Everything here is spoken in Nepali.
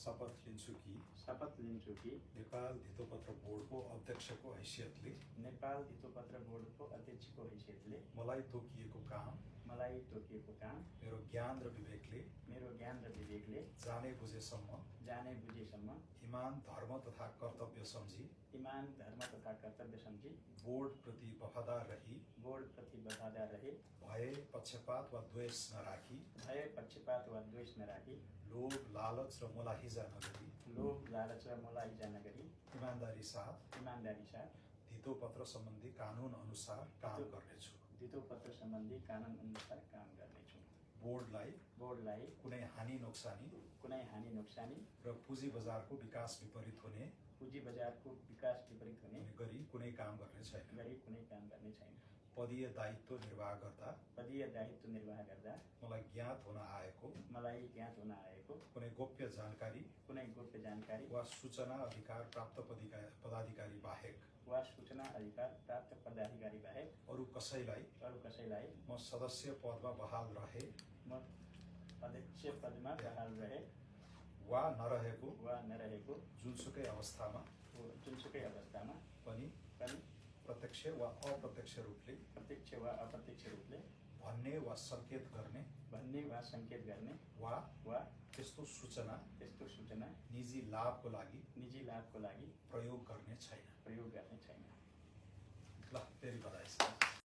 शपथ लिन्छु कि नेपाल धितोपत्र बोर्डको अध्यक्षको हैसियतले नेपाल धितोपत्र बोर्डको अध्यक्षको हैसियतले मलाई तोकिएको काम मेरो ज्ञान र विवेकले जाने बुझेसम्म इमान धर्म तथा कर्तव्य सम्झी बोर्ड प्रति वफादार रही भय पक्षपात वा द्वेष नराखी लोभ लालच र मोलाहिजा नगरी इमानदारी साथ धितोपत्र सम्बन्धी कानून अनुसार काम गर्नेछु बोर्डलाई कुनै हानि नोक्सानी र पुँजी बजारको विकास विपरीत हुने गरी कुनै काम गर्ने छैन पदीय दायित्व निर्वाह गर्दा मलाई ज्ञात हुन आएको कुनै गोप्य जानकारी वा सूचना अधिकार प्राप्त पदाधिकारी बाहेक अरू कसैलाई म सदस्य पदमा बहाल रहे वा नरहेको जुनसुकै अवस्थामा पनि प्रत्यक्ष वा अप्रत्यक्ष रूपले भन्ने वा संकेत गर्ने वा त्यस्तो सूचना निजी लाभको लागि प्रयोग गर्ने छैन। ल फेरि बधाई छ।